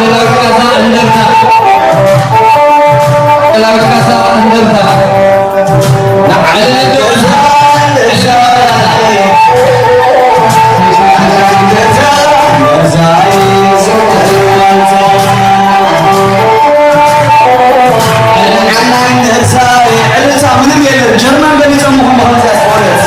ላውድ ካሳ እንደርታ፣ ላውድ ካሳ እንደርታ። ዕልልታ ምንም የለን። ጀርመን በሊጾም ምኹም ብኸምዚ ያስቆለት።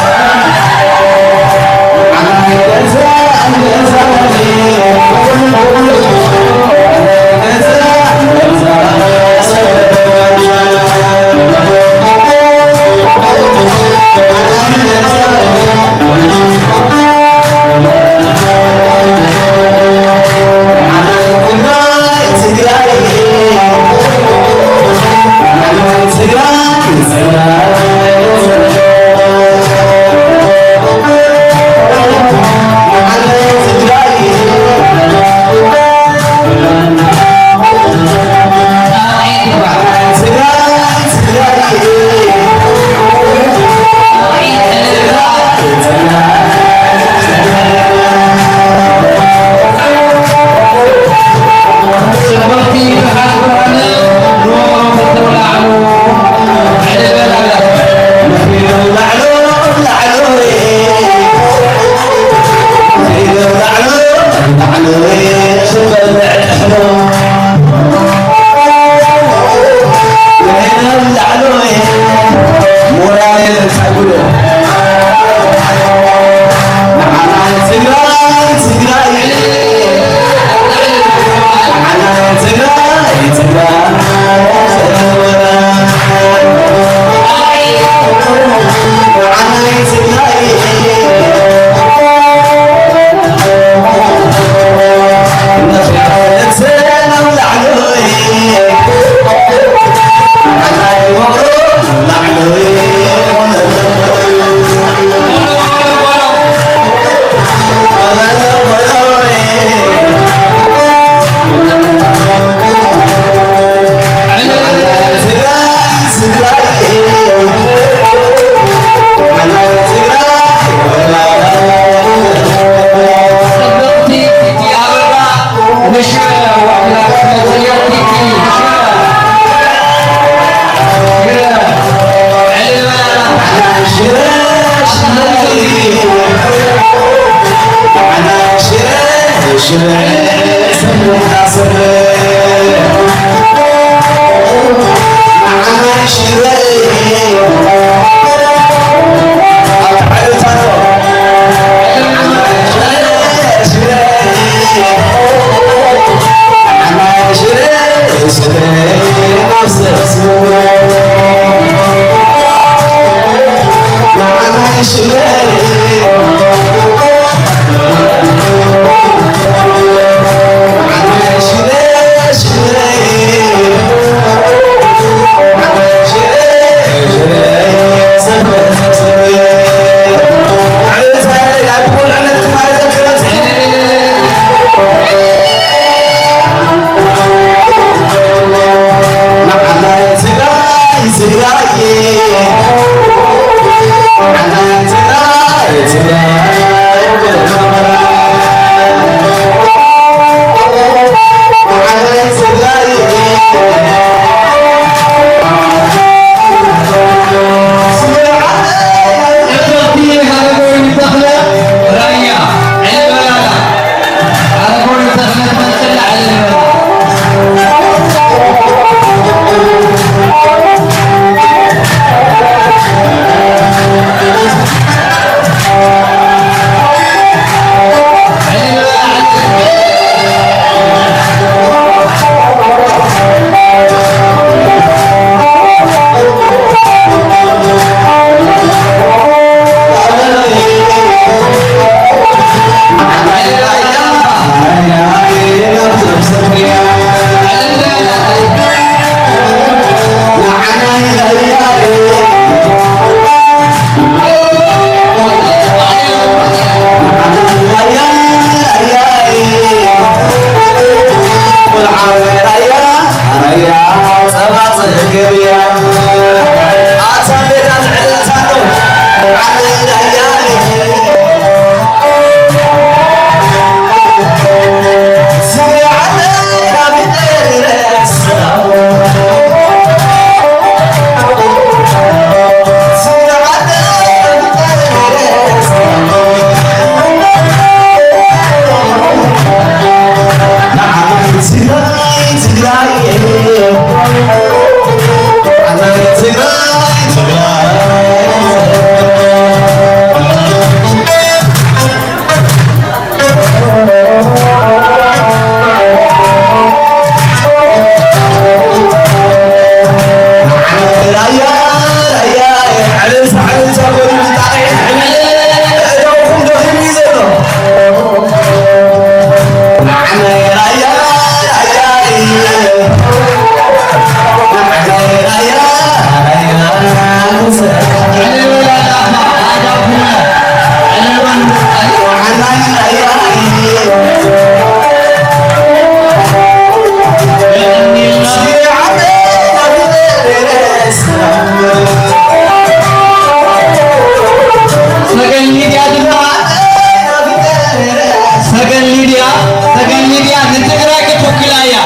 ንትግራይ ክትውክላ እያ።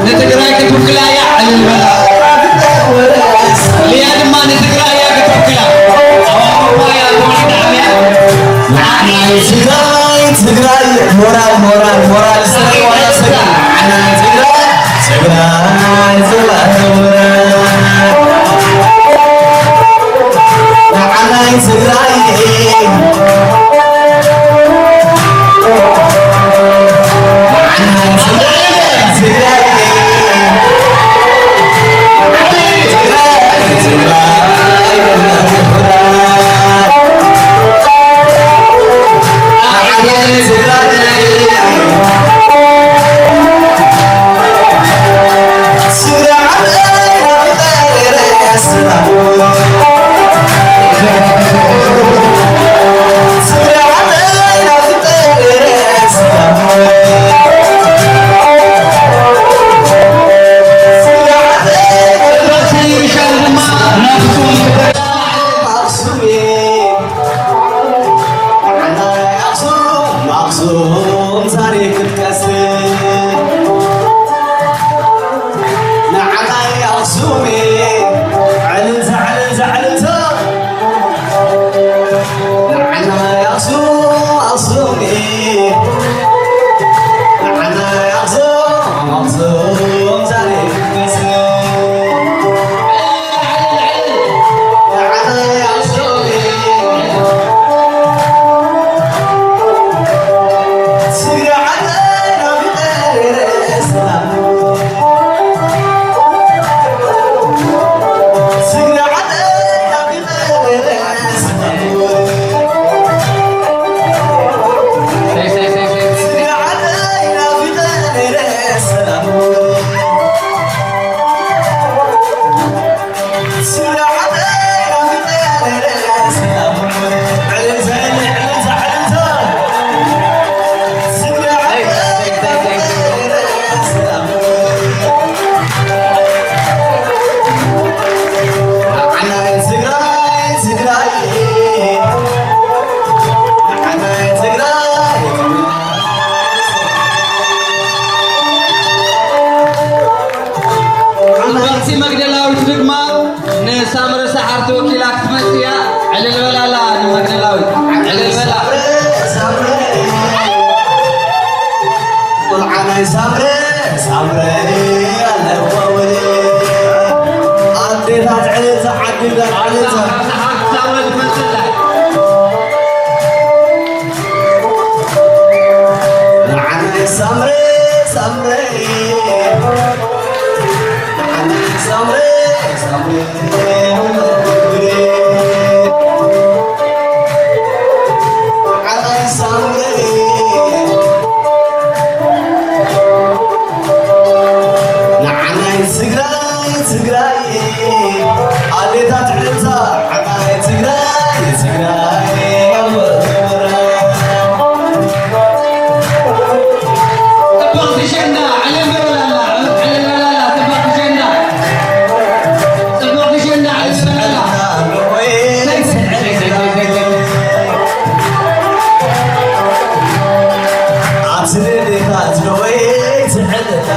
ንትግራይ ክትውክላ እያ። ዕልል በላ። ሊያ ድማ ንትግራይ እያ ክትውክላ። ኣብ ኣውሮፓ እያ ተወሊዳ ዓብያ። ንዓይ ትግራይ፣ ትግራይ፣ ሞራል፣ ሞራል፣ ሞራል፣ ሰሪ ዋላ ሰሪ። ንዓይ ትግራይ፣ ትግራይ፣ ትግራይ፣ ትግራይ። ንዓይ ትግራይ፣ ኣኽሱም ታሪኽ ክትቀስም ንዓይ ኣኽሱም ዕልልታ ዕልልታ ዕልልታ ንዓይ ኣኽሱም ኣኽሱም ንዓይ ኣኽሱም ኣኽሱም ታሪኽ ክትቀስም ጽብቕቲ መግደላዊት ድማ ንሳምረ ሰዓርቲ ወኪላ ክትመጽእ እያ። ዕልል በላላ ንመግደላዊት። ዕልል በላ። ቆልዓ ናይ ሳምረ፣ ሳምረ ኣለዋ ወደ ኣዴታት ዕልልታ ዓዲ ብላ ዕልልታ። ሳምረ ትመጽእ ኣላ። ንዓናይ ሳምረ፣ ሳምረ፣ ንዓናይ ሳምረ፣ ሳምረ፣ ንዓናይ ሳምረ፣ ንዓናይ ትግራይ፣ ትግራይ፣ ኣዴታት ዕልልታ። ጽብቕቲ ሸንዳ፣ ዕልል በላላ፣ ዕልል በላላ፣ ጽብቕቲ ሸንዳ። ጽብቕቲ ሸንዳ፣ ዕልል በላላ። ኣቲ ኣዴታት ነወይ ትዕልልታ።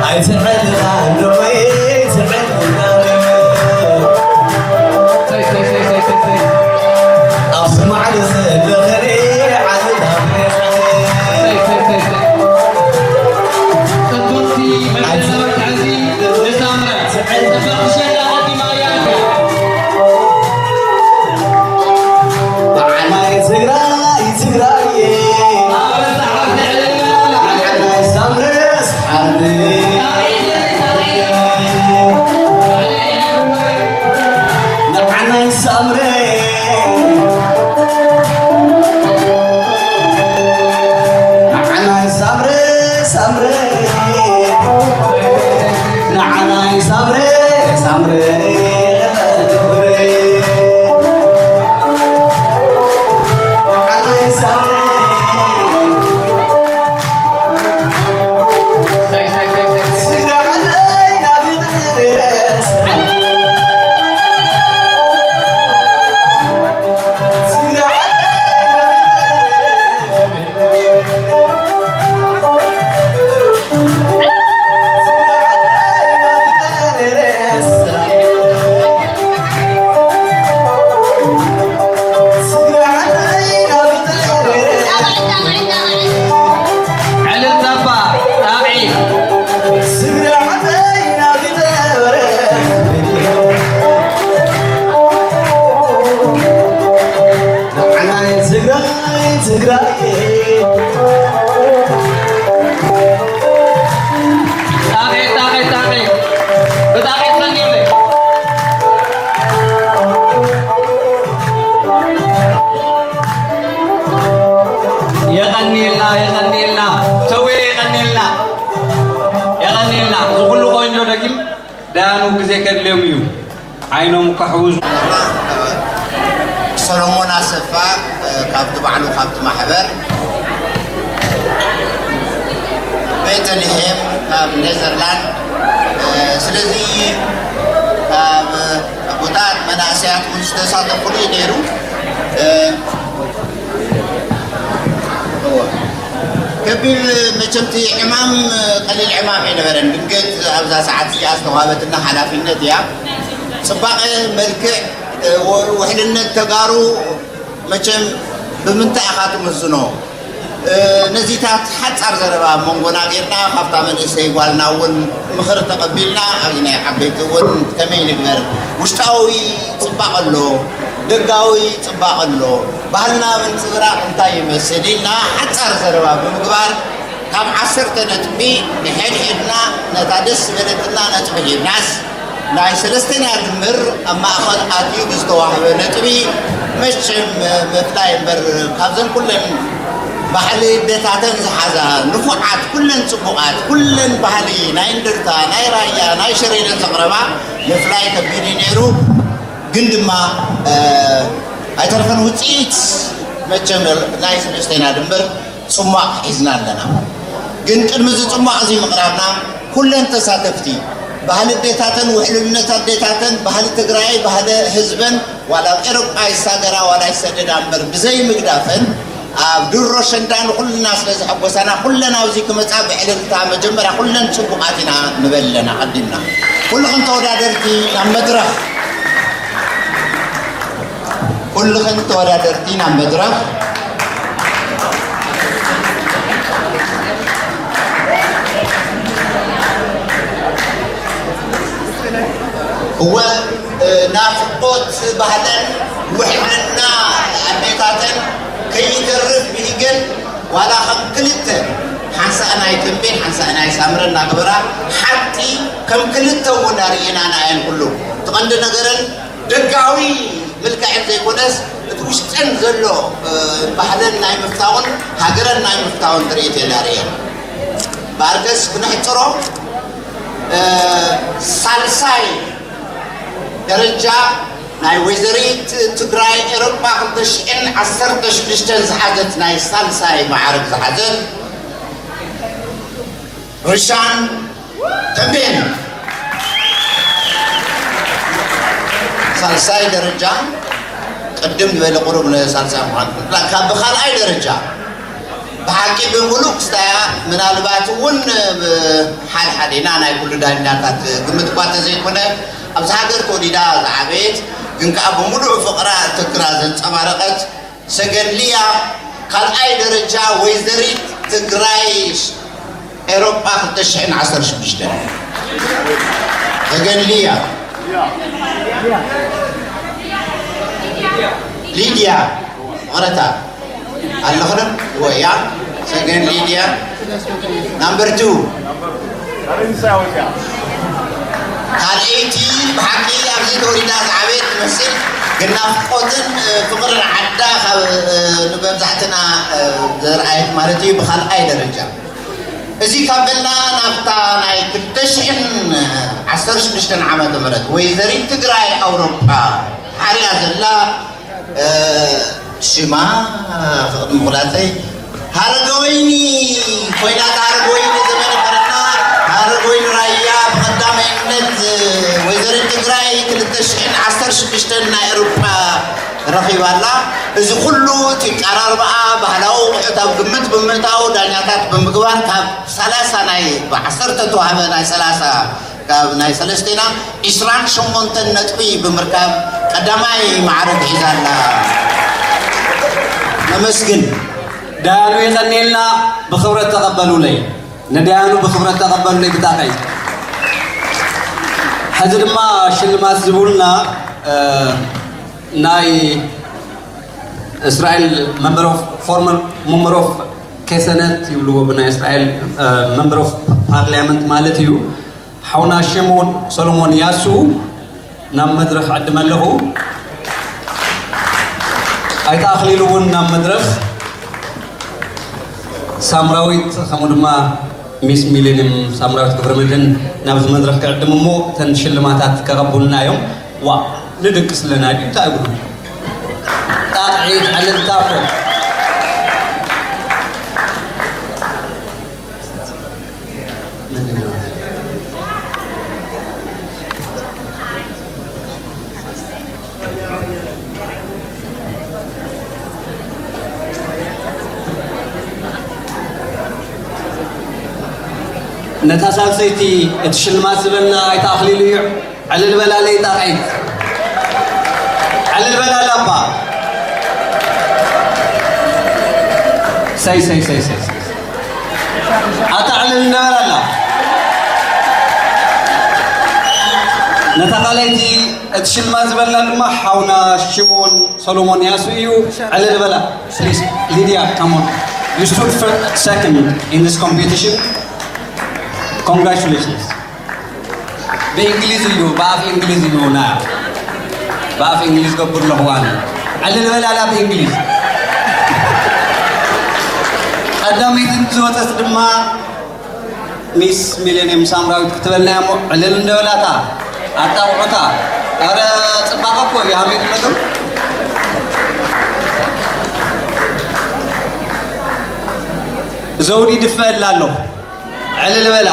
ኣይትዕልላ እንዶ ኣይትዕልላ። ኣብዚ ማዕረ ዘለኽኒ ዓልላ። ጽብቕቲ መግለጺ ንሳምረ። ጽብቕቲ ሸላ ቀዲማ እያ። በዓል ናይ ትግራይ ትግራይ። ኣበሳ ዓዲ ዕልል በላላ። በዓል ናይ ሳምረስ ዓዲ። በዓል ናይ ሳምረ። ትግራይ። ጣቂ፣ ጣቂ፣ ጣቂ። ብጣቂ ጸኒለ። የቐንየልና፣ የቐንየልና። ሸዌ የቐንየልና። የቐንየልና። እዚ ኩሉ ቆንጆ ደጊም ዳያኑ ግዜ ከድልዮም እዩ። ዓይኖም ከሕውዙ። ሰሎሞን ኣሰፋ፣ እ፣ ካብቲ ባዕሉ ካብቲ ማሕበር ቤተልሔም ካብ ኔዘርላንድ፣ እ፣ ስለዚ ካብ ኣቦታት መናእሰያት እውን ዝተሳተፉሉ እዩ ነይሩ። እ፣ እወ። ከቢድ መቸምቲ ዕማም ቀሊል ዕማም ኣይነበረን። ድንገት ኣብዛ ሰዓት እዚኣ ዝተዋህበትና ሓላፊነት እያ። ጽባቐ፣ መልክዕ፣ እ፣ ወ-፣ ውሕልነት ተጋሩ መቸም ብምንታይ ኢኻ ትምዝኖ? እ፣ ነዚታት ሓጻር ዘረባ ኣብ መንጎና ጌርና፣ ካብታ መንእሰይ ጓልና እውን ምኽሪ ተቐቢልና፣ ኣብዚ ናይ ዓበይቲ እውን ከመይ ንግበር? ውሽጣዊ ጽባቐ ኣሎ፣ ደጋዊ ጽባቐ ኣሎ። ባህልና ምንጽብራቕ እንታይ ይመስል ኢልና ሓጻር ዘረባ ብምግባር፣ ካብ ዓሰርተ ነጥቢ ንሕድሕድና ነታ ደስ ዝበለትና ነጥቢ ሂብናስ፣ ናይ ሰለስተና ድምር ኣብ ማእኸል ኣትዩ ብዝተዋህበ ነጥቢ፣ መቸም ምፍላይ እምበር፣ ካብዘን ኩለን ባህሊ ኣዴታተን ዝሓዛ ንፉዓት፣ ኩለን ጽቡቓት፣ ኩለን ባህሊ ናይ እንድርታ፣ ናይ ራያ፣ ናይ ሽረ ኢለን ዘቕረባ ምፍላይ ከቢድ እዩ ነይሩ። ግን ድማ፣ እ፣ ኣይተርፈን ውጽኢት መቸም ናይ ሰለስተና ድምር ጽሟቕ ሒዝና ኣለና። ግን ቅድሚ እዚ ጽሟቕ እዚ ምቕራብና፣ ኩለን ተሳተፍቲ፣ ባህሊ ኣዴታተን፣ ውሕልነት ኣዴታተን፣ ባህሊ ትግራይ፣ ባህሊ ህዝበን፣ ዋላ ኣብ ኤሮጳ ይሳገራ ዋላ ይሰደዳ እምበር፣ ብዘይምግዳፈን፣ ኣብ ድሮ ሸንዳ ንኹልና ስለ ዘሐጎሳና፣ ኩለን ኣብዚ ክመጻ ብዕልልታ መጀመርያ ኩለን ጽቡቓት ኢና ንበል ኣለና። ኣቐዲምና ኩልኽን ተወዳደርቲ ናብ መድረኽ፣ ኩልኽን ተወዳደርቲ ናብ መድረኽ። እወ፣ እ፣ ናፍቆት ባህለን ውሕልና ኣዴታተን ከይተርፍ ብሂገን ዋላ ከም ክልተ፣ ሓንሳእ ናይ ተምቤን ሓንሳእ ናይ ሳምረ እናገበራ ሓንቲ ከም ክልተ እውን ኣርእየናና እየን። ኩሉ እቲ ቀንዲ ነገረን ደጋዊ ምልክዐን ዘይኮነስ፣ እቲ ውሽጠን ዘሎ፣ እ፣ ባህለን ናይ ምፍታውን ሃገረን ናይ ምፍታውን ትርኢት እየን ኣርእየን። በኣርከስ ክነሕጽሮ፣ እ፣ ሳልሳይ ደረጃ ናይ ወይዘሪት ትግራይ ኤሮጳ ክልተ ሽሕን ዓሰርተ ሽዱሽተን ዝሓዘት፣ ናይ ሳልሳይ ማዕርግ ዝሓዘት ርሻን ተምቤን። ሳልሳይ ደረጃ ቅድም ዝበለ ቁሩብ ንሳልሳይ ምዃን፣ ካብ ብኻልኣይ ደረጃ ብሓቂ ብምሉእ ክስታያ፣ ምናልባት እውን ሓደ ሓዴና ናይ ኩሉ ዳኛታት ግምት እኳ እንተዘይኮነ፣ ኣብዚ ሃገር ተወሊዳ ዝዓበየት ግን ከኣ ብምሉእ ፍቕራ ትግራ ዘንጸባረቐት ሰገን ሊያ ካልኣይ ደረጃ ወይዘሪት ትግራይ ኤሮጳ ክልተ ሽሕን ዓሰርተ ሽዱሽተን። ሰገን ሊያ። ሊድያ። ይቕረታ። ኣለኽንም? ወያ። ሰገን ሊድያ። ናምበር ቱ። ካልኣይቲ ብሓቂ ኣብዚ ተወሊዳ ዝዓበየት ትመስል፣ ግን ናፍቆትን፣ እ፣ ፍቕርን ዓዳ ካብ፣ እ፣ ንመብዛሕትና፣ እ፣ ዘርኣየት ማለት እዩ። ብኻልኣይ ደረጃ እዚ ካብ በልና ናብታ ናይ ክልተ ሽሕን ዓሰርተ ሽዱሽተን ዓመተ ምህረት ወይዘሪት ትግራይ ኣውሮፓ ሓርያ ዘላ፣ እ፣ ሽማ ፍቕዲ ምቑላተይ ሃረገወይኒ ኮይና፣ ሃረገወይኒ ዘመነ ፈረና፣ ሃረገወይኒ ራያ ብቐዳማይነት ወይዘሪት ትግራይ ክልተ ሽሕን ዓሰርተ ሽዱሽተን ናይ ኤውሮጳ ረኺባ ኣላ። እዚ ኩሉ እቲ ኣቀራርባኣ ባህላዊ ኣቑሑት ኣብ ግምት ብምእታው ዳኛታት ብምግባር ካብ ሰላሳ ናይ ብዓሰርተ ተዋህበ ናይ ሰላሳ ካብ ናይ ሰለስቴና ዒስራን ሸሞንተን ነጥቢ ብምርካብ ቀዳማይ ማዕረግ ሒዛ ኣላ። ነመስግን። ዳያኑ የቐንየልና፣ ብኽብረት ተቐበሉለይ። ንዳያኑ ብኽብረት ተቐበሉለይ ብጣዕሚ። ሕዚ ድማ ሽልማት ዝብሉና፣ እ፣ ናይ እስራኤል መንበር ኦፍ Former member of Knesset ይብልዎ ብናይ እስራኤል፣ እ፣ member of parliament ማለት እዩ። ሓውና ሽሞን ሰሎሞን ያሱ ናብ መድረኽ ዕድም ኣለኹ። ኣይተ ኣኽሊሉ እውን ናብ መድረኽ፣ ሳምራዊት ከምኡ ድማ ሚስ ሚሌኒየም ሳምራዊት ገብረመድህን ናብዚ መድረኽ ክዕድም እሞ እተን ሽልማታት ከቐብሉና እዮም። ዋ ንድቅስ ኣለና ድዩ እንታይ ይብሉ? ጣቕዒት ዕልልታ እኮ። ነታ ሳልሰይቲ እቲ ሽልማት ዝበልና ኣይተ ኣኽሊሉ እዩ። ዕልል በላለይ ጣቕዒት። ዕልል በላላ እባ። ሰይ፣ ሰይ፣ ሰይ፣ ሰይ፣ ሰይ። ኣታ ዕልል እናበላላ። ነታ ካልኣይቲ እቲ ሽልማት ዝበልና ድማ ሓውና ሽሞን ሰሎሞን ያሱ እዩ። ዕልል በላ። Please, Lydia, come on. You stood for second in this competition. Congratulations. ብእንግሊዝ እዩ፣ ብኣፍ እንግሊዝ እዩ ና። ብኣፍ እንግሊዝ ገብር ኣለኹ ኣነ። ዕልል በላላ ብእንግሊዝ። ቀዳመይቲ ዝወፀት ድማ ሚስ ሚሌኒየም ሳምራዊት ክትበልና እያ እሞ ዕልል እንደበላታ ኣጣቕዑታ። ኧረ ፅባቐ እኮ እዩ ሃሜት መጠን። ዘውዲ ድፈላ ኣለኹ። ዕልል በላ።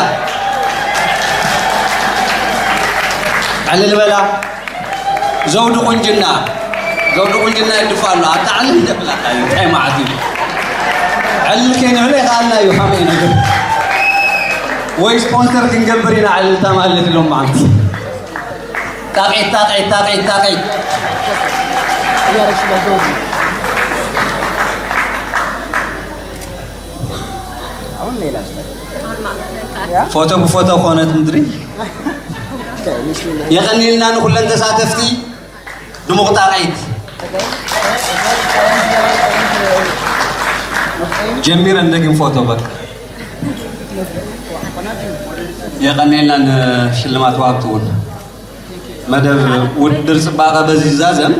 ዕልል በላ። ዘውዲ ቁንጅና። ዘውዲ ቁንጅና ይድፋ ኣሎ። ኣታ ዕልል እንደብላካ እዩ። እንታይ መዓት እዩ። ዕልል ከይንዕሎ ይኸኣልና እዩ። ከመይ ነገር። ወይ ስፖንሰር ክንገብር ኢና ዕልልታ ማለት ኢሎም መዓልቲ። ጣቕዒት፣ ጣቕዒት፣ ጣቕዒት፣ ጣቕዒት። ፎቶ ብፎቶ ኮነት ምድሪ። የቐንየልና ንኹለን ተሳተፍቲ ድሙቕ ጣቕዒት። ጀሚረን ደጊም ፎቶ በቃ። የቐንየልና ንሽልማት ወሃብቲ እውን። መደብ ውድድር ጽባቐ በዚ ይዛዘም።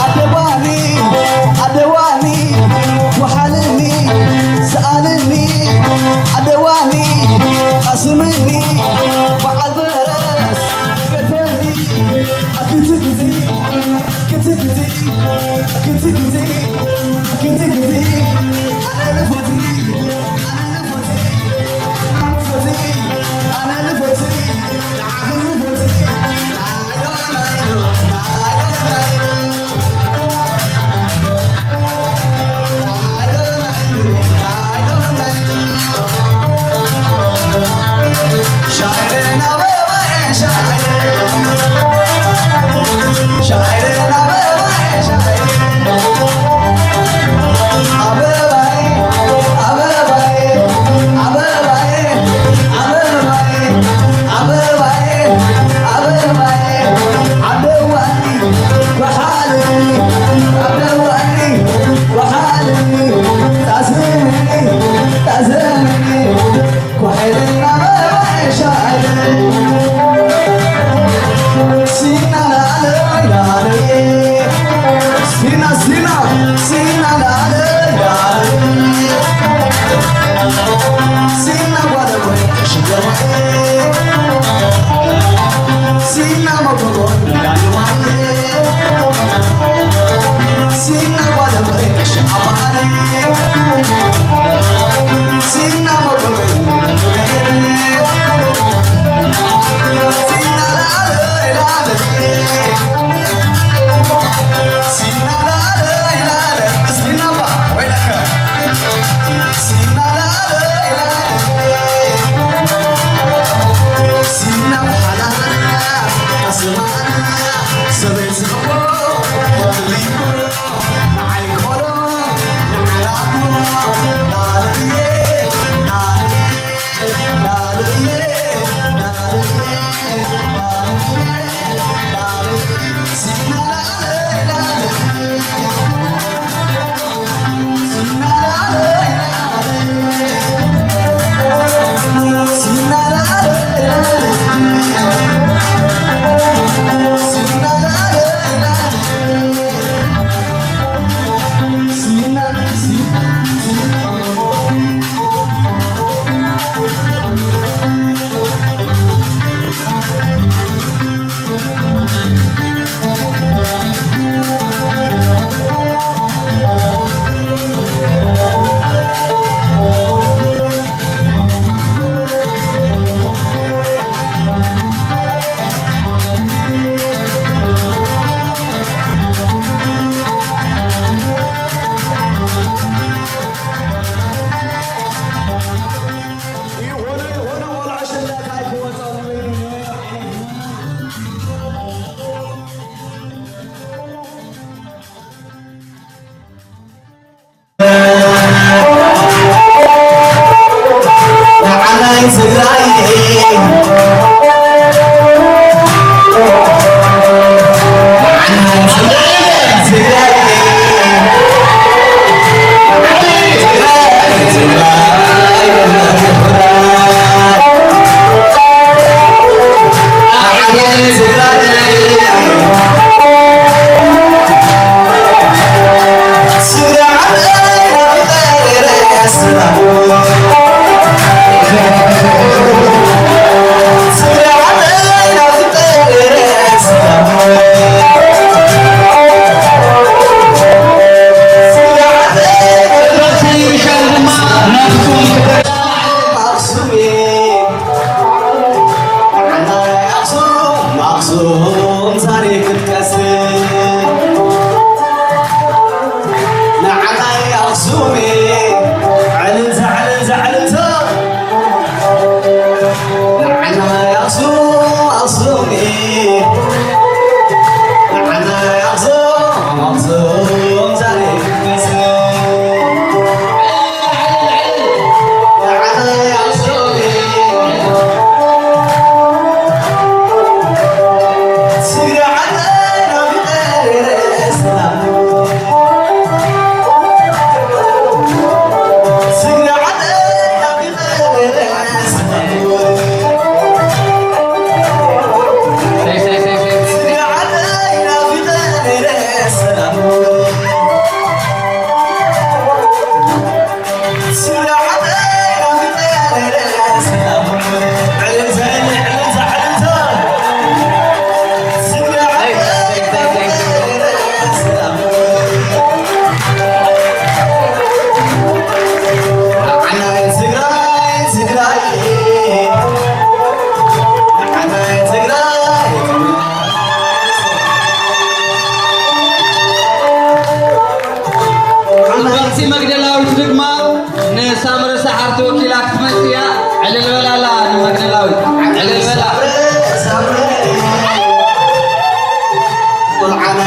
ኣደዋኒ ኣደዋኒ ወሓልኒ ሰኣልኒ ኣደዋኒ ኣስምኒ በዓል በረስ ገደኒ ኣክቲ ግዜ ክቲ ግዜ ክቲ ግዜ ክቲ ግዜ ኣነ ንፈትኒ ኣነ ንፈትኒ ኣነ ንፈትኒ ኣነ ንፈትኒ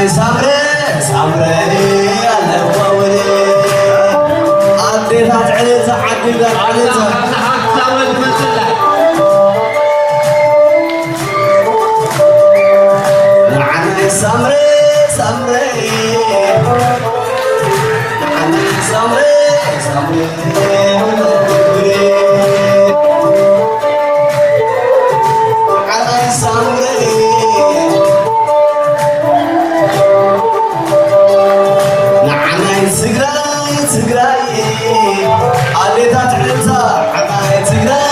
ሳምረ፣ ሳምረ ኣለዋ ወደ ኣዴታት ዕልልታ ዓዲ ጋር ዕልልታ። ንዓናይ ሳምረ፣ ሳምረ፣ ንዓናይ ሳምረ፣ ሳምረ። ንዓናይ ትግራይ ትግራይ ኣዴታት ዕልልታ ዓባይ ትግራይ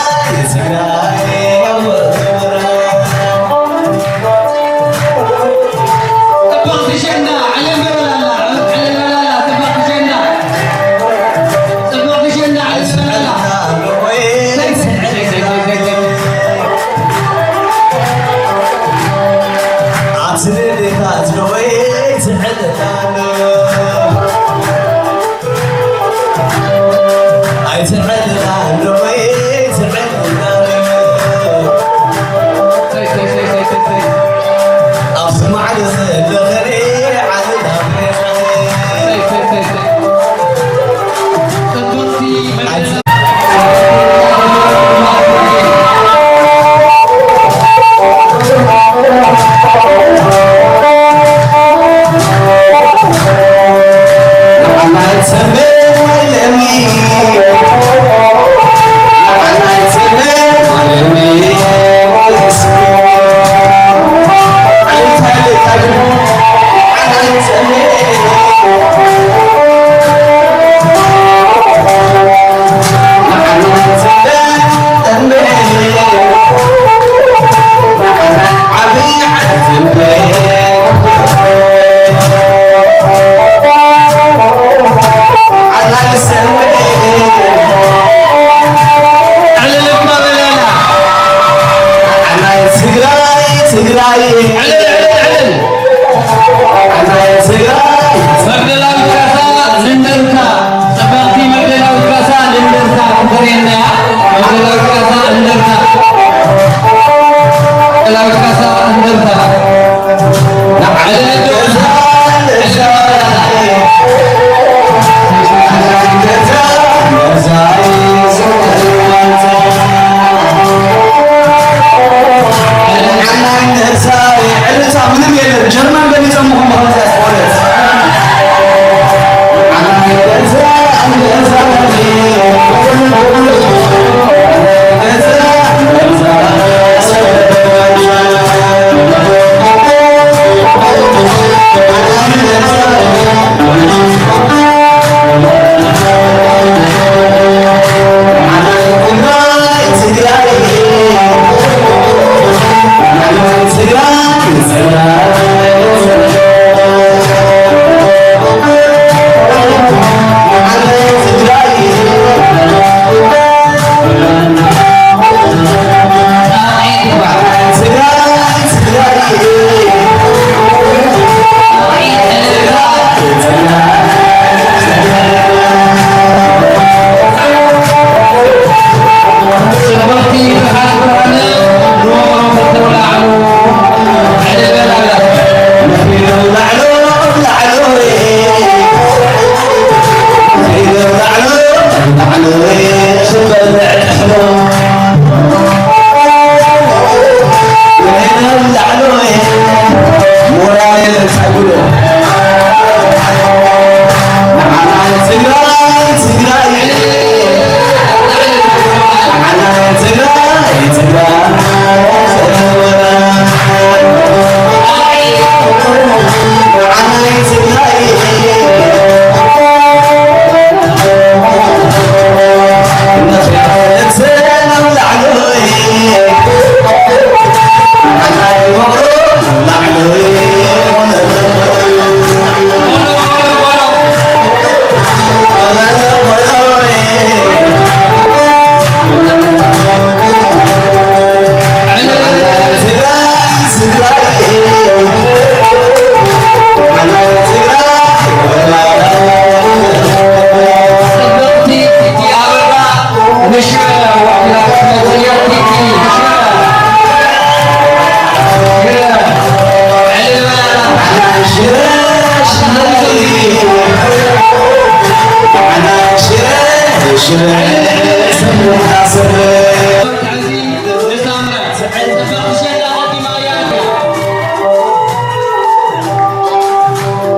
ትግራይ ጽብቕቲ ሸንዳ ዕልል በላላ ዕልል በላላ ጽብቕቲ ሸንዳ ጽብቕቲ ሸንዳ ዕልል በላላ። ትግራይ ትግራይ ዕልል ዕልል ዕልል። መግደላዊት ካሳ ልንደርታ፣ ጽብቕቲ መግደላዊት ካሳ ልንደርታ ክትርእየና እያ። መግደላዊት ካሳ እንደርታ፣ መግደላዊት ካሳ እንደርታ።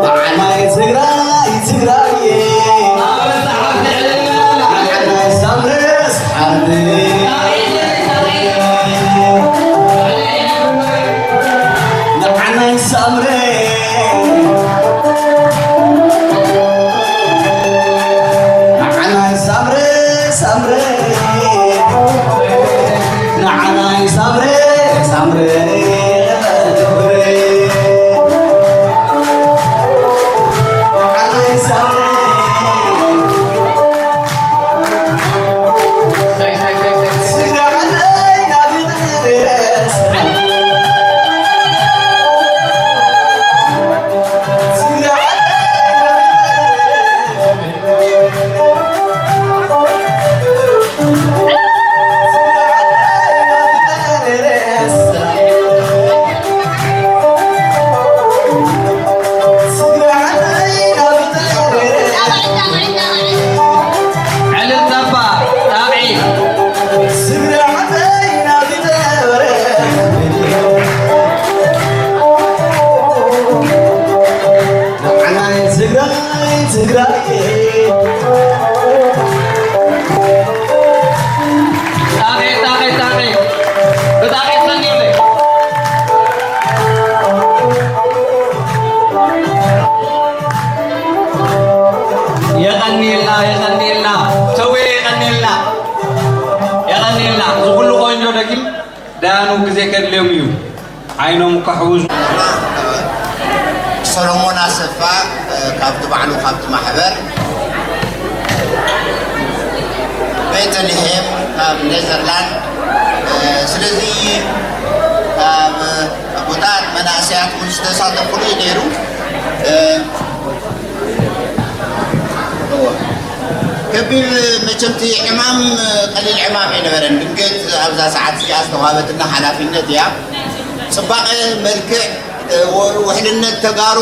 በዓል ናይ ትግራይ ትግራይ፣ በዓል ናይ ሳምረ ሳምረ፣ በዓል ናይ ሳምረ፣ በዓል ናይ ሳምረ ሳምረ፣ ንዓናይ ሳምረ ሳምረ፣ ንዓናይ ሳምረ። ዕልልታባ ጣቕዒ። ንዓናይ ትግራይ ትግራይ። ጣቕዒ ጣቕዒ ጣቕዒ። ብጣቕዒ ጸኒሑ። የቐንየልና፣ የቐንየልና፣ ተዌ የቐንየልና፣ የቐንየልና። እዚ ኩሉ ቆንጆ ደጊም ዳያኑ ግዜ ከድልዮም እዩ። ዓይኖም ካሕውዙ። ሰሎሞን ኣሰፋ፣ እ፣ ካብቲ ባዕሉ ካብቲ ማሕበር፣ ቤተልሔም ካብ ኔዘርላንድ፣ እ፣ ስለዚ ካብ ኣቦታት መናእሰያት እውን ዝተሳተፉሉ እዩ ነይሩ። እ፣ እዎ። ከቢድ መቸም እቲ ዕማም ቀሊል ዕማም ኣይነበረን። ድንገት ኣብዛ ሰዓት እዚኣ ዝተዋህበትና ሓላፊነት እያ። ጽባቐ፣ መልክዕ፣ ው-፣ ውሕልነት ተጋሩ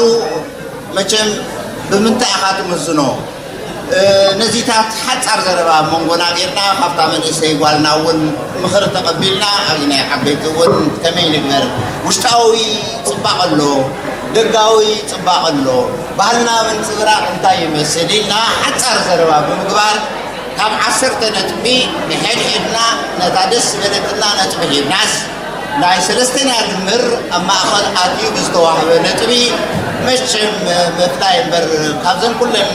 መቸም ብምንታይ ኢኻ ትምዝኖ? እ፣ ነዚታት ሓጻር ዘረባ ኣብ መንጎና ጌርና፣ ካብታ መንእሰይ ጓልና እውን ምኽሪ ተቐቢልና፣ ኣብዚ ናይ ዓበይቲ እውን ከመይ ንግበር? ውሽጣዊ ጽባቐ ኣሎ፣ ደጋዊ ጽባቐ ኣሎ። ባህልና ምንጽብራቕ እንታይ ይመስል ኢልና ሓጻር ዘረባ ብምግባር፣ ካብ ዓሰርተ ነጥቢ ንሕድሕድና ነታ ደስ ዝበለትና ነጥቢ ሂብናስ፣ ናይ ሰለስተና ድምር ኣብ ማእኸል ኣትዩ ብዝተዋህበ ነጥቢ፣ መቸም መፍላይ እምበር፣ ካብዘን ኩለን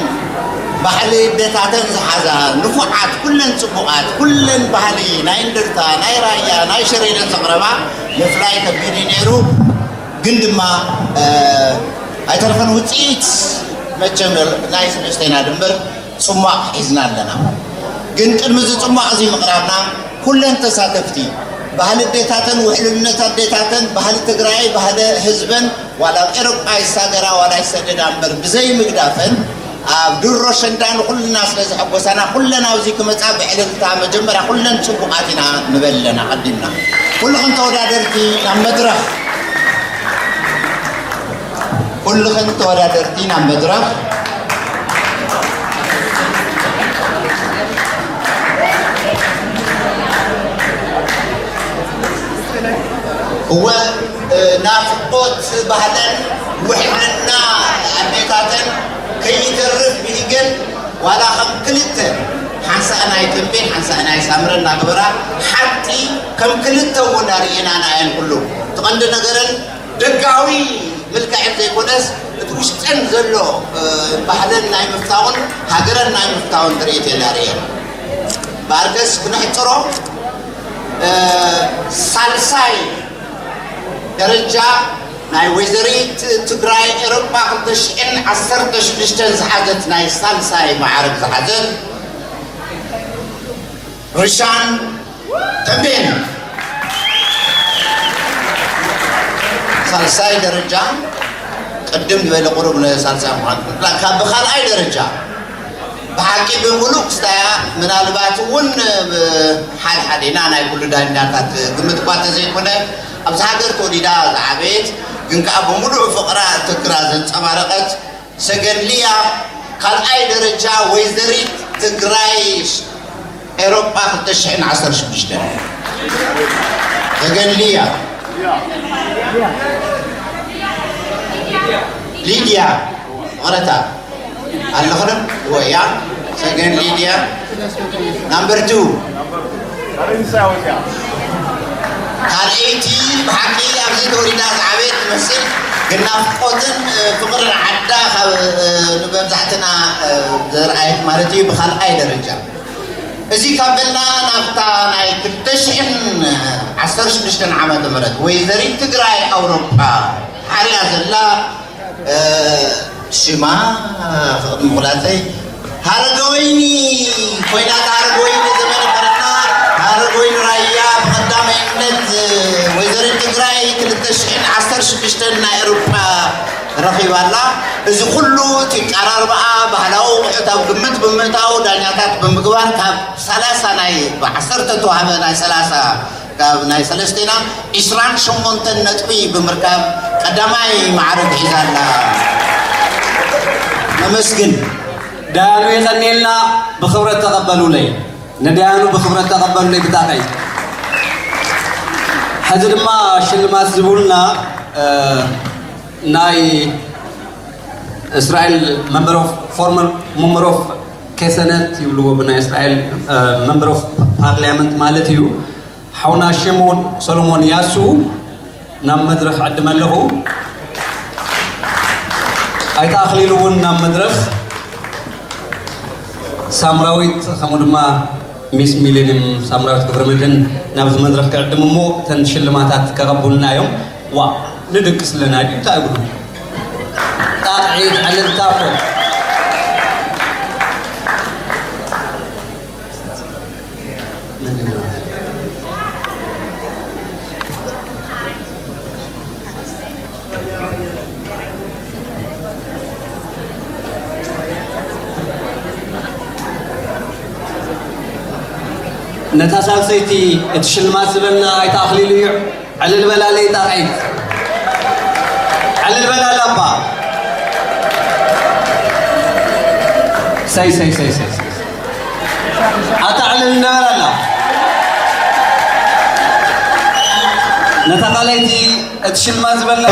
ባህሊ ኣዴታተን ዝሓዛ ንፉዓት፣ ኩለን ጽቡቓት፣ ኩለን ባህሊ ናይ እንድርታ፣ ናይ ራያ፣ ናይ ሽረ ኢለን ዘቕረባ ምፍላይ ከቢድ እዩ ነይሩ። ግን ድማ፣ እ፣ ኣይተረፈን ውጽኢት መቸም ናይ ሰለስተና ድምር ጽሟቕ ሒዝና ኣለና። ግን ቅድሚ እዚ ጽሟቕ እዚ ምቕራብና፣ ኩለን ተሳተፍቲ፣ ባህሊ ኣዴታተን፣ ውሕልነት ኣዴታተን፣ ባህሊ ትግራይ፣ ባህሊ ህዝበን፣ ዋላ ኣብ ኤሮጳ ይሳገራ፣ ዋላ ይሰደዳ እምበር፣ ብዘይ ምግዳፈን፣ ኣብ ድሮ ሸንዳ ንኹልና ስለ ዘሐጎሳና፣ ኩለን ኣብዚ ክመጻ ብዕልልታ፣ መጀመርያ ኩለን ጽቡቓት ኢና ንበል ኣለና። ቀዲምና፣ ኩልኽን ተወዳደርቲ ናብ መድረኽ። ኩልኽን ተወዳደርቲ ናብ መድረኽ። እወ፣ እ፣ ናፍቆት ባህለን ውሕልና ኣዴታተን ከይተርፍ ብሂገን፣ ዋላ ከም ክልተ፣ ሓንሳእ ናይ ተምቤን፣ ሓንሳእ ናይ ሳምረ እናገበራ፣ ሓንቲ ከም ክልተ እውን ኣርእየናና እየን ኩሉ። እቲ ቀንዲ ነገረን ደጋዊ ምልክዐን ዘይኮነስ፣ እቲ ውሽጠን ዘሎ፣ እ፣ ባህለን ናይ ምፍታውን ሃገረን ናይ ምፍታውን ትርኢት እየን ኣርእየን። በኣርከስ ክነሕጽሮ፣ እ፣ ሳልሳይ ደረጃ ናይ ወይዘሪት ትግራይ ኤሮጳ ክልተ ሽሕን ዓሰርተ ሽዱሽተን ዝሓዘት፣ ናይ ሳልሳይ ማዕርግ ዝሓዘት ርሻን ተምቤን። ሳልሳይ ደረጃ ቅድም ዝበለ ቁሩብ ንሳልሳይ ምዃን፣ ካብ ብኻልኣይ ደረጃ ብሓቂ ብምሉእ ክስታያ፣ ምናልባት እውን ብሓድሓዴና ናይ ኩሉ ዳኛታት ግምት እኳ እንተዘይኮነ፣ ኣብዚ ሃገር ተወሊዳ ዝዓበየት ግን ከኣ ብምሉእ ፍቕራ ትግራ ዘንጸባረቐት ሰገን ሊያ፣ ካልኣይ ደረጃ ወይዘሪት ትግራይ ኤሮጳ ክልተ ሽሕን ዓሰርተ ሽዱሽተን። ተገን ሊያ። ሊድያ። ይቕረታ። ኣለኽንም? ወያ። ሰገን ሊድያ። ናምበር ቱ። ካልኣይቲ ብሓቂ ኣብዚ ተወሊዳ ዝዓበየት ትመስል፣ ግን ናፍቆትን፣ እ፣ ፍቕርን ዓዳ ካብ፣ እ፣ ንመብዛሕትና፣ እ፣ ዘርኣየት ማለት እዩ ብኻልኣይ ደረጃ። እዚ ካብ በልና ናብታ ናይ ክልተ ሽሕን ዓሰርተ ሽዱሽተን ዓመተ ምህረት ወይዘሪት ትግራይ ኣውሮፓ ሓርያ ዘላ፣ እ፣ ሽማ ክቕድሚ ኩላተይ ሃረገወይኒ ኮይና፣ እታ ሃረገወይኒ ዘመነ ፈረና፣ ሃረገወይኒ ራያ ብቐዳማይነት፣ እ፣ ወይዘሪት ትግራይ ክልተ ሽሕን ዓሰርተ ሽዱሽተን ናይ ኤውሮፓ ረኺባ ኣላ። እዚ ኩሉ እቲ ቀራርባኣ ባህላዊ ኣቑሑት ኣብ ግምት ብምእታው ዳኛታት ብምግባር ካብ ሰላሳ ናይ ብዓሰርተ ተዋህበ ናይ ሰላሳ ካብ ናይ ሰለስቴና ዒስራን ሸሞንተን ነጥቢ ብምርካብ ቀዳማይ ማዕርግ ሒዛ ኣላ። ነመስግን። ዳያኑ የቐንየልና፣ ብኽብረት ተቐበሉለይ። ነዳያኑ ብኽብረት ተቐበሉለይ ብጣቐይ። ሕዚ ድማ ሽልማት ዝብሉና፣ እ፣ ናይ እስራኤል መምበር ኦፍ፣ ፎርመር መምበር ኦፍ ኬሰነት ይብልዎ ብናይ እስራኤል፣ እ፣ መምበር ኦፍ ፓርላመንት ማለት እዩ። ሓውና ሽሞን ሰሎሞን ያሱ ናብ መድረኽ ዕድም ኣለኹ። ኣይተ ኣኽሊሉ እውን ናብ መድረኽ፣ ሳምራዊት ከምኡ ድማ ሚስ ሚሌኒየም ሳምራዊት ገብረመድህን ናብዚ መድረኽ ክዕድም እሞ እተን ሽልማታት ከቐብሉና እዮም። ዋ ንድቅስ ኣለና ድዩ? እንታይ ይብሉ? ጣቕዒት ዕልልታ እኮ። ነታ ሳልሰይቲ እቲ ሽልማት ዝበልና ኣይተ ኣኽሊሉ እዩ። ዕልል በላለይ ጣቕዒት። ዕልል በላላ እባ። ሰይ፣ ሰይ፣ ሰይ፣ ሰይ፣ ሰይ። ኣታ ዕልል ንበላላ። ነታ ካልኣይቲ እቲ ሽልማት ዝበልና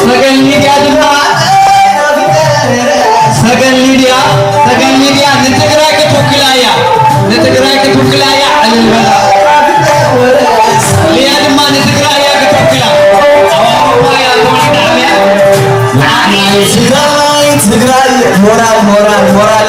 ሰገን ሊድያ ድማ፣ ሰገን ሊድያ፣ ሰገን ሊድያ ንትግራይ ክትውክላ እያ፣ ንትግራይ ክትውክላ እያ። ዕልል በላ። ሊያ ድማ ንትግራይ እያ ክትውክላ። ኣብ ኣውሮፓ እያ ተወሊዳ ዓብያ። ናይ ትግራይ፣ ትግራይ፣ ሞራል፣ ሞራል፣ ሞራል።